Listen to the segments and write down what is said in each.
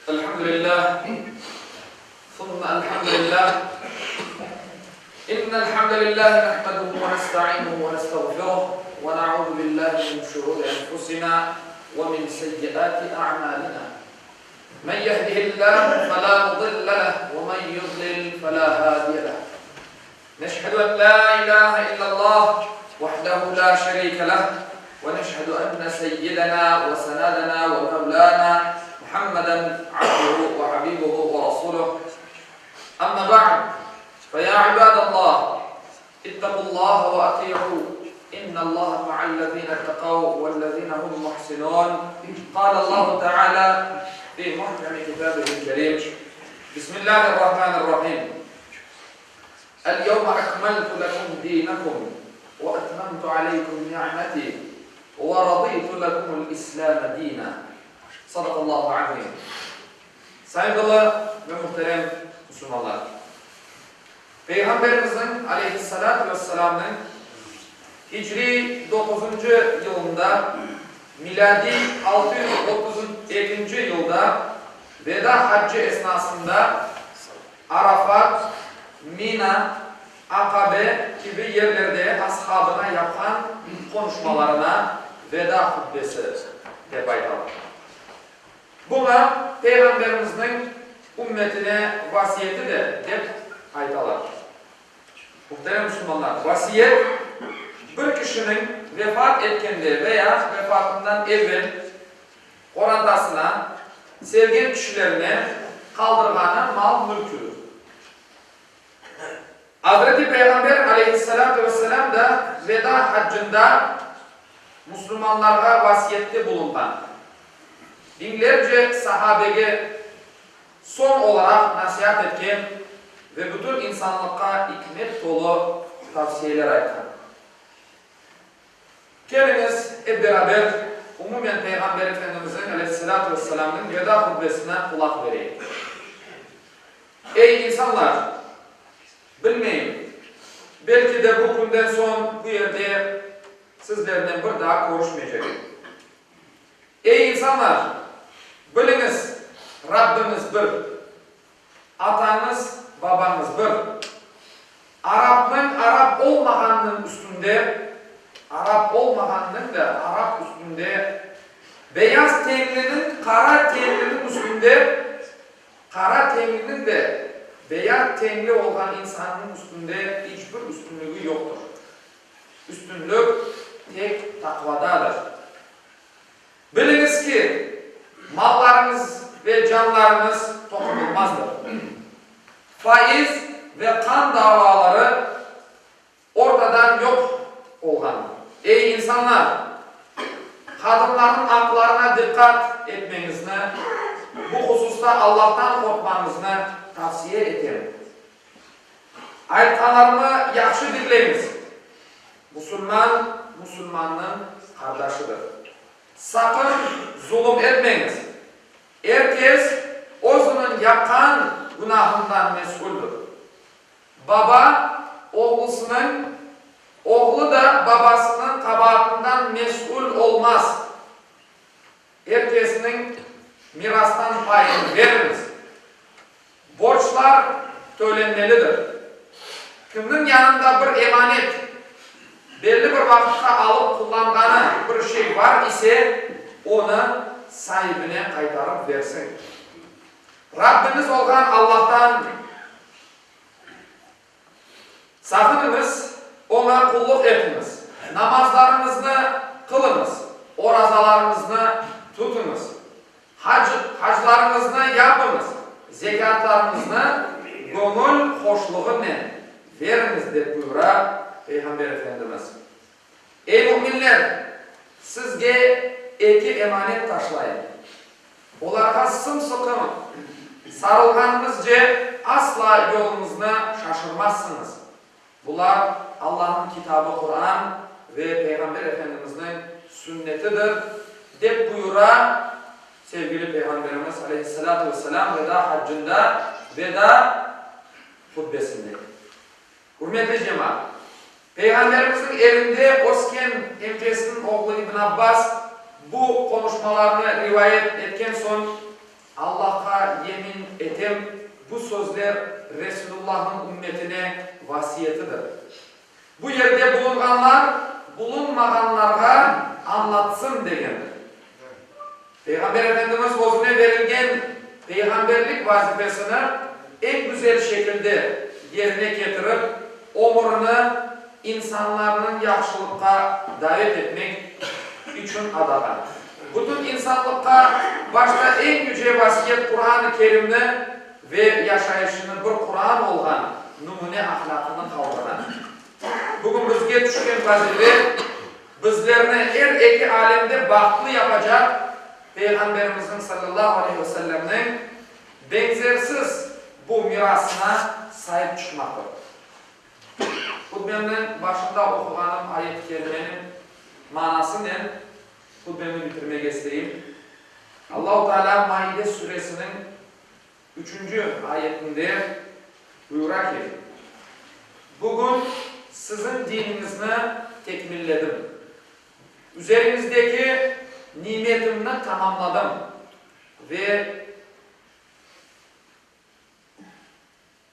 Elhamdülillah, thumma elhamdülillah, innel hamdelillah nahmeduhu ve nestainuhu ve nestağfiruh ve na'uzu billahi min şururi enfusina ve min seyyiati a'malina. Men yehdihillahu felâ mudille leh ve men yudlil felâ hâdiye leh. Neşhedü en lâ ilâhe illallah vahdehu lâ şerîke leh ve neşhedü enne seyyidena ve senedena ve mevlâna Muhammeden abduhu ve habibuhu ve rasuluh. Amma ba'd, fe yâ ibâdallah, ittaqullâhe ve ati'û, innallâhe ma'allezîne ittekav vellezîne hum muhsinûn. Kâlellâhu teâlâ fî muhkemi kitâbihil kerîm, Bismillâhirrahmânirrahîm. El-yevme ekmeltu lekum dînekum ve etmemtu aleykum ni'metî ve radîtu lekumul İslâme dînâ. Sadakallâhu azîm. Sayğılı ve muhterem musulmanlar! Peyğamberimizniñ aleyhissalâtu vesselâmnıñ hicri doquzıncı yılında, milâdiy 632 yılda Veda haccı esnasında Arafat, Mina, Aqabe kibi yerlerde ashabına yapqan qonuşmalarına Veda hutbesi dep aytalar. Buña Peyğamberimizniñ ümmetine vasiyeti de dep aytalar. Muhterem musulmanlar, vasiyet, bir kişiniñ vefat etkende veya vefatından evel qorantasına, sevgen kişilerine qaldırğanı mal-mülküdir. Azreti Peyğamber aleyhissalâtu vesselâm da Veda haccında musulmanlarğa vasiyette bulunğan. Biñlerce sahabege soñ olaraq nasiat etken ve bütün insanlıqqa ikmet tolu tavsiyeler aytqan. Keliñiz, ep beraber, umumen Peyğamber Efendimizniñ, aleyhissalâtu vesselâmnıñ, veda hutbesine qulaq bereyik. Ey, insanlar! Bilmeyim, belki de bu künden soñ bu yerde sizlernen bir daa körüşmeycegim. Ey, insanlar! Biliñiz, Rabbimiz bir. Atañız, babañız bir. Arapnıñ arap olmağannıñ üstünde, arap olmağannıñ da arap üstünde, beyaz tenliniñ qara tenliniñ üstünde, qara tenliniñ de beyaz tenli olğan insannıñ üstünde iç bir üstünligi yoqtır. Üstünlik tek taqvadadır. Biliñiz ki, mallarıñız ve canlarıñız toqunılmazdır. Faiz ve qan davaları ortadan yoq olğandır. Ey, insanlar! Qadınlarnıñ aqlarına diqqat etmeñizni, bu hususta Allahtan qorqmañıznı tavsiye etem. Aytqanlarımı yahşı diñleñiz, musulman musulmannıñ qardaşıdır. Saqın zulum etmeñiz. Er kes özüniñ yapqan günahından mesüldir. Baba oğlusınıñ, oğlu da babasınıñ qabaatından mesül olmaz. Er kesniñ mirastan payını beriñiz. Borclar tölenmelidir. Kimniñ yanında bir emanet, belli bir vaqıtqa alıp qullanğanı bir şey bar ise, onı saibine qaytarıp bersin. Rabbiñiz olğan Allahtan Saqınıñız, Oña qulluq etiñiz, namazlarıñıznı qılıñız, orazalarıñıznı tutuñız, hac, haclarıñıznı yapıñız, zekâtlarıñıznı göñül hoşluğınen veriñiz, dep buyura Peyğamber Efendimiz. Ey, müminler! Sizge eki emanet taşlayım. Olarğa sım-sıqı sarılğanıñızce asla yoluñıznı şaşırmazsıñız. Bular Allahnıñ kitabı Quran ve Peyğamber Efendimizniñ sünnetidir, dep buyura sevgili Peyğamberimiz aleyhissalâtu vesselâm veda haccında, veda hutbesinde. Ürmetli cemaat! Peyğamberimizniñ evinde ösken emcesiniñ oğlu İbn Abbas bu qonuşmalarnı rivayet etken soñ. Allahqa yemin etem, bu sözler Resulullahnıñ ümmetine vasiyetidir. Bu yerde bulunğanlar bulunmağanlarğa añlatsın degendir. Peyğamber Efendimiz özüne berilgen peyğamberlik vazifesini eñ güzel şekilde yerine ketirip, ömürini insanlarnıñ yahşılıqqa davet etmek içün adağan. Bütün insanlıqqa başta eñ yüce vasiyet Quran-ı Kerimni ve yaşayışını bir Quran olğan nümüne ahlâqını qaldırğan. Bugün bizge tüşken vazife, bizlerni er eki alemde bahtlı yapacaq Peyğamberimizniñ sallallahu aleyhi ve sellemniñ beñzersiz bu mirasına saip çıqmaqtır. Hutbemniñ başında oquğanım ayet-i kerimeniñ manasınen hutbemni bitirmege isteyim. Allahu Teala Maide suresiniñ Üçünci ayetinde buyura ki, Bugün siziñ diniñizni tekmilledim, üzeriñizdeki nimetimni tamamladım ve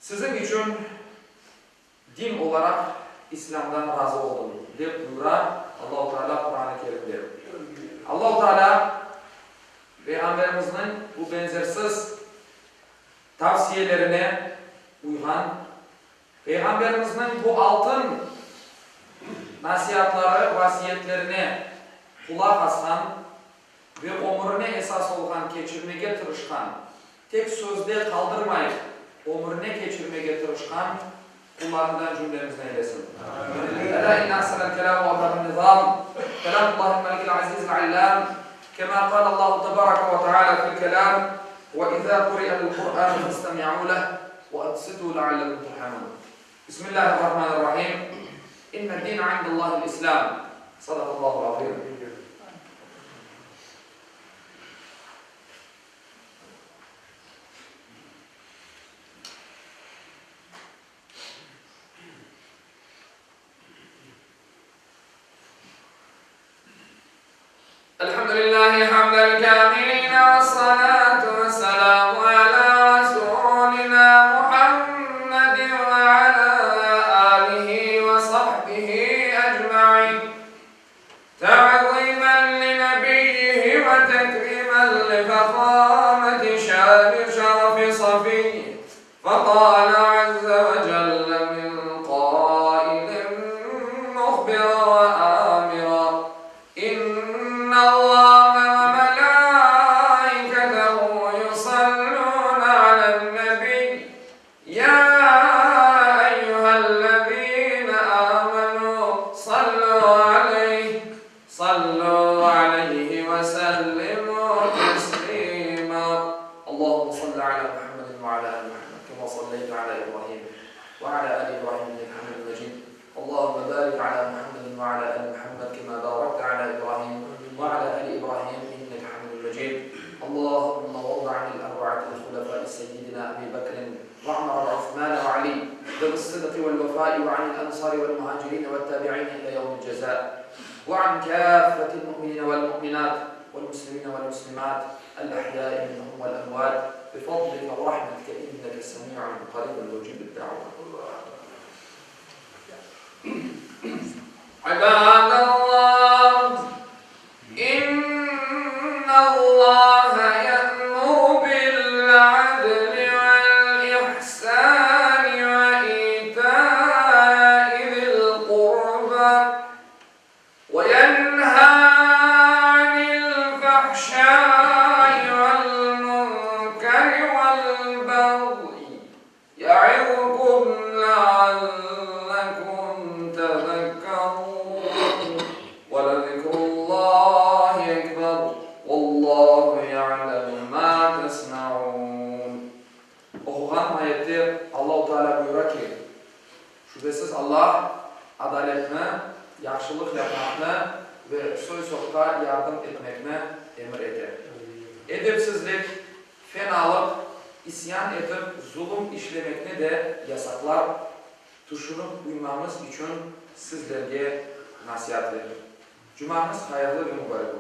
siziñ içün din olaraq İslâmdan razı oldım, dep buyura Allahu Teala Quran-ı Kerimde. Allahu Teala Peyğamberimizniñ bu benzersiz tavsiyelerine uyğan, Peyğamberimizniñ bu altın nasiatları, vasiyetlerine qulaq asqan ve ömürine esas olğan keçirmege tırışqan, tek sözde qaldırmayıp, ömürine keçirmege tırışqan qullarından cümlemizni eylesin. Elâ inne ahsenel kelâm ve ebleğen nizâm, kelâmullâhil melikil azîzil allâm, kemâ kâlallâhu tebâreke ve teâlâ fil kelâm, ve izâ kuri'el Kur'ânu festemi'û leh ve ansitû leallekum turhamûn. Bismillâhir-Rahmânir-Rahîm. İnne-d-dîne indellâhil-İslâm. Sadakallâhul azîm. Elhamdülillahi hamdel kâmilîne vessalâtu vesselâmu alâ rasûlinâ Muhammedin ve alâ âlihi ve sahbihi ecmaîn. Te'zîmen li nebiyyihi ve tekrîmen li fehâmeti şâni şerefi safiyyi. Feqâle azze ve celle min qâilin muhbira ve âmira, İnnallâhe ve melâiketehu yusallûne alen-nebiy, yâ eyyühellezîne âmenû sallû aleyh, sallû aleyhi ve sellimû teslîmâ. Allahümme salli alâ Muhammedin ve alâ âli Muhammed, kemâ salleyte alâ İbrahim ve alâ âli İbrahim inneke hamidun mecid. Allahümme bârik alâ Muhammedin ve alâ âli Muhammed, kemâ bârakte alâ İbrahim ve alâ âli İbrahim inneke hamidun mecid. Allahümme varda anil erba'atil hulefâi seyyidinâ Ebî Bekrin ve Ömer ve Osmân ve Alî zevi's-sıdqi ve'l-vefâi ve anil ensâri ve'l-muhâcirîne ve't-tâbi'îne ilâ yevmil cezâ ve an kâffetil mu'minîne ve'l-mu'minât ve'l-muslimîne ve'l-muslimât el-ahyâi minhum ve'l-emvât bifadlike ve rahmetike inneke semî'un qarîbun mucîbud-da'vât. İbâdallah, İnnallâhe ye'muru bil-'adli vel-ihsâni ve îtâi zil-qurbâ ve yenhâ 'anil-fahşâi vel-munkeri vel-bagyi Ya'izukum leallekum tezekkerun ve lezikrullahi ekber vallahu ya'lemu ma tesnaun. Oquğanım ayette Allahu Teala buyura ki, Şübesiz Allah adaletni, yahşılıq yapmaqnı ve soy-sopqa yardım etmekni emir ete. Edepsizlik, Fenalıq, isyan etip zulum işlemekni de yasaqlar, tüşünip uymañız içün sizlerge nasiat verir. Cumañız hayırlı ve mubarek olsun.